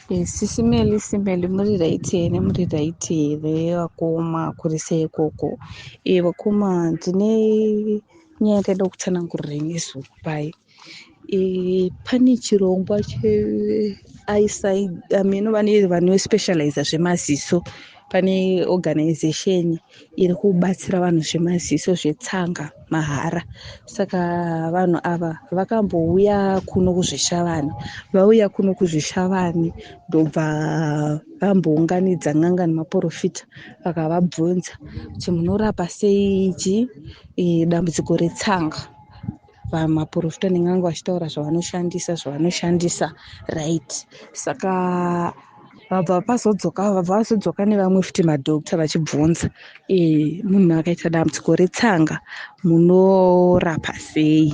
Sisi Melly, Simeli, muri right here? Muri right here vakoma? Kuri sei ikoko? Vakoma, ndine nyaya yandada kutsanangurira nezuro pai. Pane chirongwa che-eyesight, ameno vane vanospecializa zvemaziso. Pane organization iri kubatsira vanhu zvemaziso, zvetsanga, mahara. Saka vanhu ava vakambouya kuno kuZvishavane. Vauya kuno kuZvishavane, ndobva vambounganidza n'anga nemaprofita, vakavabvunza kuti munorapa sei chi dambudziko retsanga. Maprofita nen'anga vachitaura zvaavanoshandisa, right. Saka vabva pazodzoka, vabva vazodzoka nevamwe futi madhokta vachibvunza, munhu akaita dambudziko retsanga munorapa sei?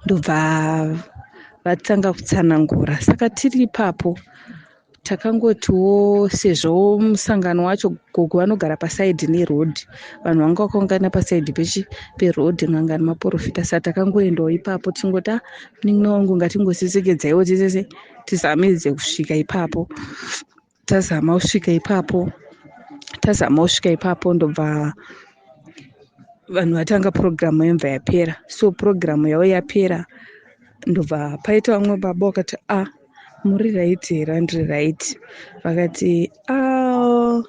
Ndobva vatanga kutsanangura. Saka tiri ipapo takangotiwo, sezvo musangano wacho, gogo vanogara pasaidhi nerodhi, vanhu vanga vakaungana pasaidhi pechi perodhi, n'anga nemaprofita. Saka takangoendawo ipapo tichingoti, a munin'ina wangu, ngatingosisekedzaiwo tisese tizamidze kusvika ipapo. Tazama kusvika ipapo, tazama kusvika ipapo, ndobva vanhu vatanga purogiramu yobva yapera. So purogiramu yavo yapera, ndobva paita vamwe baba vakati, "A, muri right here?" "Ndiri right." Vakati, "A,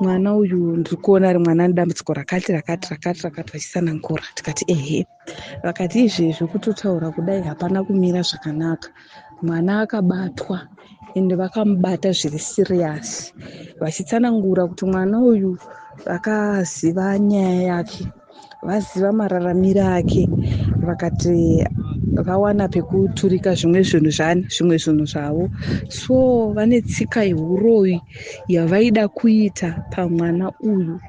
mwana uyu ndiri kuona ari mwana ane dambudziko rakati rakati rakati rakati," vachitsanangura. Tikati, "Ehe." Vakati, "Izvezvi kutotaura kudai hapana kumira zvakanaka. Mwana akabatwa, ende vakamubata zviri serious." Vachitsanangura kuti mwana uyu vakaziva nyaya yake, vaziva mararamiro ake. Vakati vawana pekuturika zvimwe zvinhu zvani, zvimwe zvinhu zvavo. So vane tsika yeuroyi yavaida kuita pamwana uyu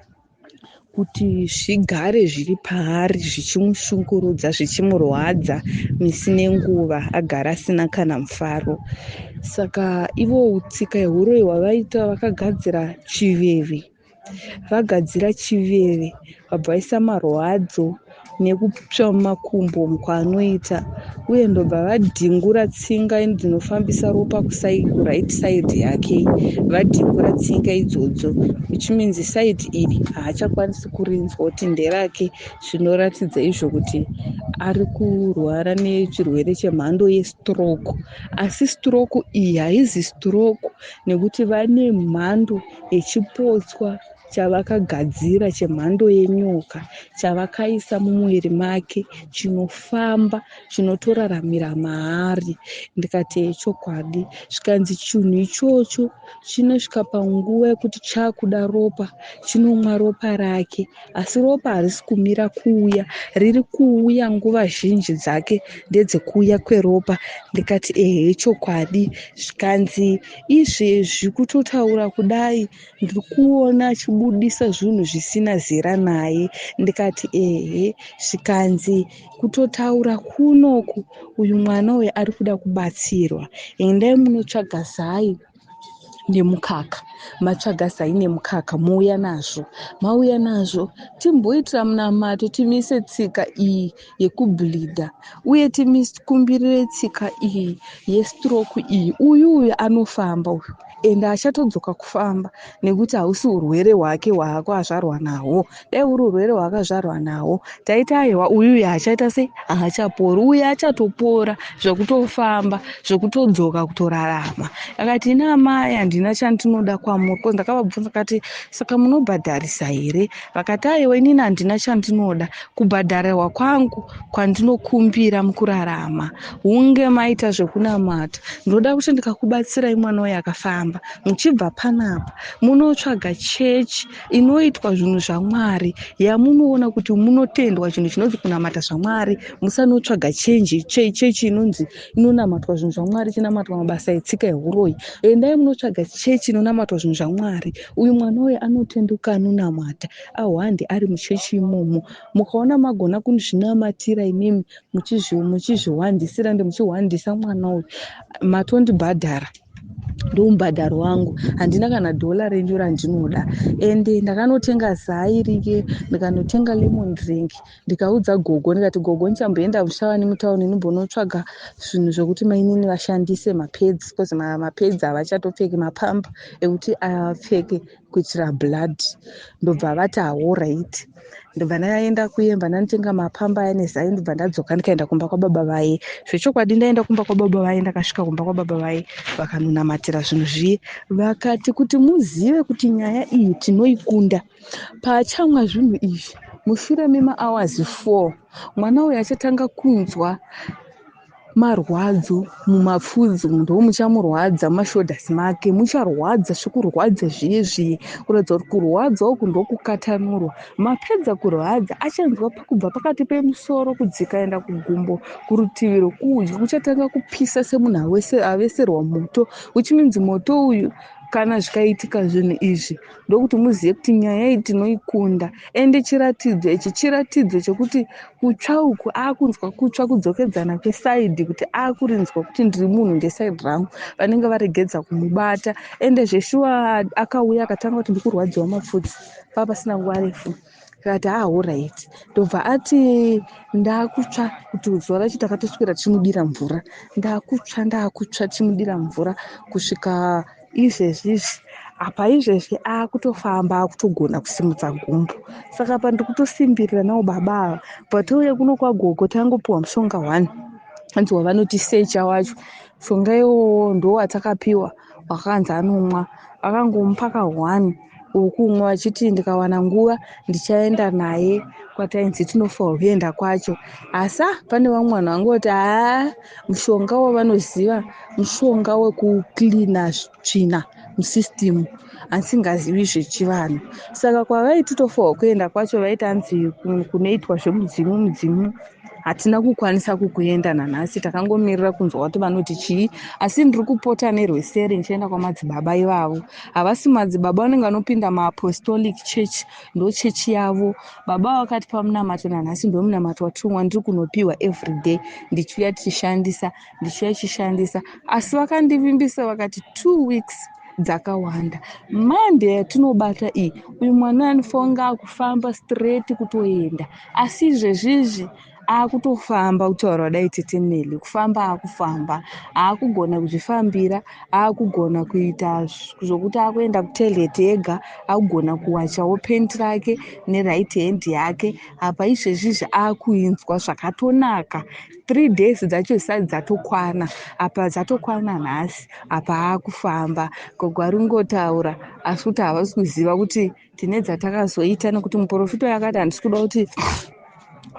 kuti zvigare zviri paari, zvichimushungurudza, zvichimurwadza misi nenguva, agara asina kana mufaro. Saka ivo tsika yeuroyi hwavaita, vakagadzira chiveve. Vagadzira chiveve, vabva vaisa marwadzo nekutsva mumakumbo kwaanoita, uye ndobva vadhingura tsinga dzinofambisa ropa kuright side yake. Vadhingura tsinga idzodzo, which means side iri haachakwanisi kurinzwa kuti nderake. Zvinoratidza izvo kuti ari kurwara nechirwere chemhando yestroke. Asi stroke iyi haizi stroke, nekuti vane mhando yechipotswa chavakagadzira chemhando yenyoka, chavakaisa mumuviri make, chinofamba, chinotoraramira maari. Ndikati, "Chokwadi?" Zvikanzi, "Chinhu ichocho chinosvika panguva yekuti chaakuda ropa, chinomwa ropa rake, asi ropa harisi kumira kuuya, riri kuuya. Nguva zhinji dzake ndedzekuuya kweropa." Ndikati, "Ehe, chokwadi." Zvikanzi, "Izvezvi kutotaura kudai ndiri kuona achibudisa zvinhu zvisina zera naye." Ndikati, "Ehe." Zvikanzi, "Kutotaura kunoku uyu mwana uyu ari kuda kubatsirwa. Endai munotsvaga zai nemukaka. Matsvaga zai nemukaka, mouya nazvo. Mauya nazvo, timboitira munamato, timise tsika iyi yekubleeda, uye tikumbirire tsika iyi yestroke iyi. Uyu uyu anofamba uyu, ende achatodzoka kufamba, nekuti hausi urwere hwake hwaakazvarwa nahwo. Dai uri urwere hwaakazvarwa nahwo, taiti aiwa, uyu uyu haachaita sei, haachapori. Uyu achatopora zvekutofamba, zvekutodzoka kutorarama." Akati, "Ina amai, handina chandinoda kwamuri." Kozi ndakavabvunza kati, "Saka munobhadharisa here?" Vakati, "Aiwa, inini handina chandinoda. Kubhadharirwa kwangu kwandinokumbira mukurarama, hunge maita zvekunamata. Ndinoda kuti ndikakubatsirai mwana uyu akafamba, muchibva panapa munotsvaga chechi inoitwa zvinhu zvaMwari, yamunoona kuti munotendwa chinhu chinonzi kunamata zvaMwari. Musanotsvaga chenji chechi inonzi inonamatwa zvinhu zvaMwari, chinamatwa mabasa etsika yeuroyi. Endai munotsvaga chechi inonamatwa zvinhu zvaMwari. Uyu mwana uyu anotenduka, anonamata, ahwande ari muchechi imomo. Mukaona magona kuzvinamatira imimi, muchizvihwandisira, ende muchihwandisa mwana uyu, matondibhadhara." Ndomubhadharo wangu, handina kana dhola renyu randinoda. Ende ndakanotenga zai rike, ndikanotenga lemon drink, ndikaudza gogo, ndikati, "Gogo, ndichamboenda mushavani mutauni, ndimbonotsvaga zvinhu zvokuti mainini vashandise mapads, because mapads havachatopfeki, mapampers ekuti apfeke kuitira blood." Ndobva vati, "Alright." Ndobva ndaenda kuemba, ndanotenga mapampers aya nezai. Ndobva ndadzoka, ndikaenda kumba kwababa vaye. Zvechokwadi, ndaenda kumba kwababa vaye, ndakasvika kumba kwababa vaye, vakanonamatira zvinhu zviye, vakati, "Kuti muzive kuti nyaya iyi tinoikunda, paachamwa zvinhu izvi, mushure memahours 4 mwana uyu achatanga kunzwa marwadzo mumapfudzi, ndo muchamurwadza, mumashoulders make mucharwadza zvekurwadza zviye zviye, kuratidza kuti kurwadza uku ndokukatanurwa. Mapedza kurwadza, achanzwa kubva pakati pemusoro kudzika enda kugumbo kurutivi rwokudyi kuchatanga kupisa semunhu aveserwa moto, which means moto uyu, kana zvikaitika zvinhu izvi, ndokuti muzive kuti nyaya iyi tinoikunda. Ende chiratidzo ichi chiratidzo chekuti kutsva uku akunzwa kutsva kudzokedzana kweside, kuti akurinzwa kuti ndiri munhu, ndeside rangu." Vanenge varegedza kumubata. Ende zveshuwa, akauya akatanga kuti, "Ndikurwadziwa mapfudzi." Paa pasina nguva refu akati, "Alright." Ndobva ati, "Ndakutsva." Kuti zuva racho takatoswera tichimudira mvura. "Ndakutsva, ndakutsva." Tichimudira mvura kusvika izvezvizvi. Apa izvezvi akutofamba, akutogona kusimudza gumbo. Saka pa ndiri kutosimbirira navo baba ava. Patouya kuno kwagogo, tangopiwa mushonga one, hanzi wavanoti secha wacho. Mushonga iwowo ndo watakapiwa, wakanzi anomwa. Vakangomupa ka1 wokumwa, vachiti ndikawana nguva ndichaenda naye kwatainzi tinofanirwa kuenda kwacho. Asi pane vamwe vanhu vangoti, haa, mushonga wavanoziva mushonga wekucleana tsvina musystem, asingazivi zvechivanhu. Saka kwavaiti tofanirwa kuenda kwacho, vaiti hanzi kunoitwa zvemudzimu mudzimu, hatina kukwanisa kukuenda nanhasi. Takangomirira kunzwa kuti vanoti chii. Asi ndiri kupota nerweseri ndichienda kwamadzibaba ivavo. Havasi madzibaba vanenge vanopinda maapostolic church, ndo chechi yavo. Baba vakatipa munamato, nanhasi ndo munamato watirumwa, ndiri kunopiwa everyday, ndichiuya tichishandisa, ndichiuya tichishandisa. Asi vakandivimbisa, vakati 2 weeks dzakawanda, Monday yatinobata iyi, uyu mwana anofanira akufamba straight kutoenda. Asi izvezvizvi akutofamba, kutaura kudai, tetemeli, kufamba akufamba, aakugona kuzvifambira, aakugona kuita zvokuti akuenda kutoilet ega, akugona kuwachawo penti rake neright hand yake. Apa izvezvizvi akuinzwa zvakatonaka. 3 days dzacho zisati dzatokwana, apa dzatokwana nhasi, apa aakufamba. Gogo ari kungotaura, asi kuti havasi kuziva kuti tine dzatakazoita, nekuti muprofita uyu akati, "Handisi kuda kuti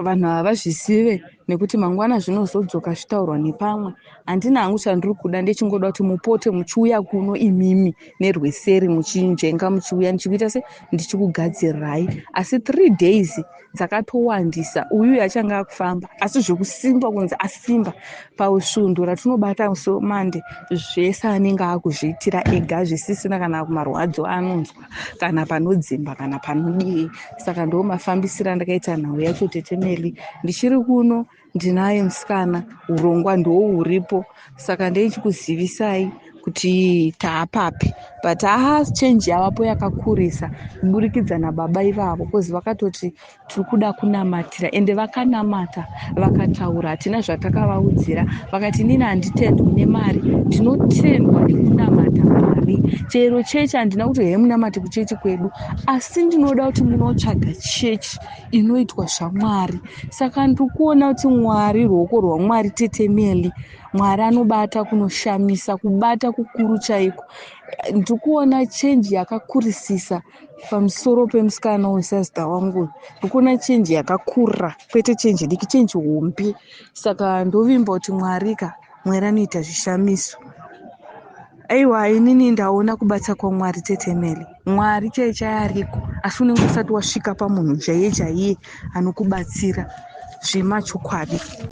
vanhu ava vazvizive, nekuti mangwana zvinozodzoka zvitaurwa nepamwe. Handina hangu chandiri kuda, ndechingoda kuti mupote muchiuya kuno imimi nerweseri, muchinjenga, muchiuya, ndichikuita se ndichikugadzirirai." Asi 3 days dzakatowandisa, uyu achange akufamba. Asi zvekusimba, kunzi asimba, pasvondo ratinobata musi weMonday, zvese anenge akuzviitira ega, zvisisina kana marwadzo anonzwa, kana panodzimba, kana panodii. Saka ndo mafambisiro andakaita nhau yacho, tetemeli. Ndichiri kuno, ndinaye musikana, urongwa ndohuripo. Saka ndeichikuzivisai kuti taapapi. But haa, change yavapo yakakurisa kuburikidza nababa ivavo, because vakatoti tiri kuda kunamatira. Ende vakanamata, vakataura, hatina zvatakavaudzira. Vakati, "Inini handitendwi nemari, ndinotendwa nekunamata Mwari. Chero chechi handina kuti he munamati kuchechi kwedu, asi ndinoda kuti munotsvaga chechi inoitwa zvaMwari." Saka ndiri kuona kuti Mwari, ruoko rwaMwari, tetemeli, Mwari anobata kunoshamisa, kubata kukuru chaiko. Ndiri kuona change yakakurisisa pamusoro pemusikana wesazita wangu. Ndiri kuona change yakakura, kwete change diki, change hombe. Saka ndovimba kuti Mwari ka, Mwari anoita zvishamiso. Aiwa, inini ndaona kubata kwaMwari, tetemeli. Mwari chai chai ariko, asi unenge usati wasvika pamunhu chaiye chaiye anokubatsira zvemachokwadi.